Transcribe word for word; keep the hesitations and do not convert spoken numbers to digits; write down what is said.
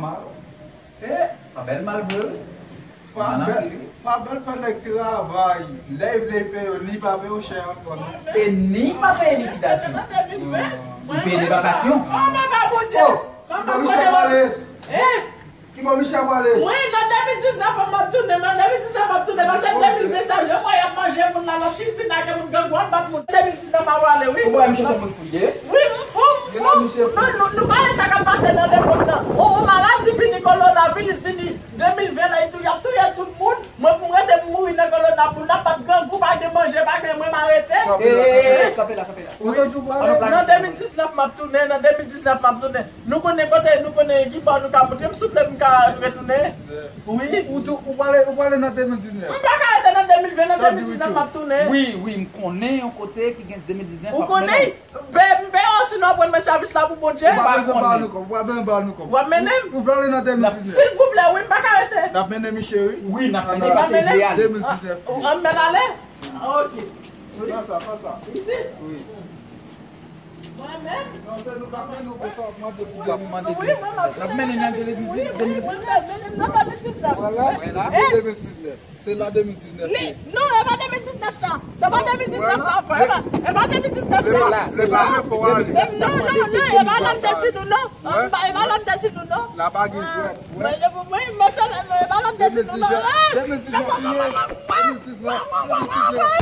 Mal. Eh, Fabel mal vre wi. Fabel, Fabel fè nèg travay. Lè li vle peye yo, li pa peye yo chè ankò non. E ni pa peye likidasyon. Li peye de vakasyon. Oh, papa Bondye. Oh, papa Bondye. Eh, Ki bò Michel pwale? Mwen, nan de mil diznèf an, m ap tounen, nan de mil diznèf m ap tounen, paske de mil ven sa, jan mwen y ap manje moun la, nan Filipin la, gen moun grangou ap bat moun. De mil diznèf a prale, wi. Ou wè Michel se moun fou li ye? Wi, m fou, m fou. Nou, nou, nou pa wè sa k ap pase nan lemond nan. On, on maladi vini, kowonaviris vini, de mil ven la, y tou, y ap touye tout moun. Mwen, pou m rete, m mouri nan kowona, pou n ap bat grangou, pa gen manje, pa gen, mwen, m arete. Kanpe la, kanpe la, kanpe la. Ou te di w pwale? Nan de mil diznèf m ap tounen, nan de mil diznèf m ap tounen. Nou konnen kote, nou konnen ki bò nou ka moute. M souple m ka retounen. Wi. Ou tou, ou pwale, ou pwale nan de mil diznèf? Mwen pa ka rete nan de mil ven, nan de mil diznèf m ap tounen. Wi, wi, m konnen yon kote ki gen de mil diznèf m ap mennen w. Ou konnen? Pe, m peye w, sinon w ap rann mwen sèvis la pou Bondye. Ou pa bezwen ba nou kòb, ou pa bezwen ba nou kòb. W ap mennen m? Ou vle ale nan de mil diznèf? Silvouplè, wi, m pa ka rete. N ap mennen misye, wi. Wi, n ap mennen, pase vle ale. De mil diznèf. An, an men ale? Ah, ok. Wi. Fè sa, fè sa. Isi? Wi. Mwen menm? Non, se nou k ap mennen w pou sa w ap mande pou de mil diznèf. Wi, mwen m ap mennen nan de mil diznèf. Wi, mwen menm, mennen m nan de mil diznèf. Vwala, de mil diznèf. Se la de mil diznèf ye. Non, e pa de mil diznèf sa. Se pa de mil diznèf sa, frè. E pa, e pa de mil diznèf sa. Se la, se la. Non, non, non, e pa la m te di nou non. E pa la m te di nou non. La pa gen jwèt. Mwen, mwen, mwen, se la, e pa la m te di nou non. De mil diznèf li ye. De mil diznèf, de mil diznèf.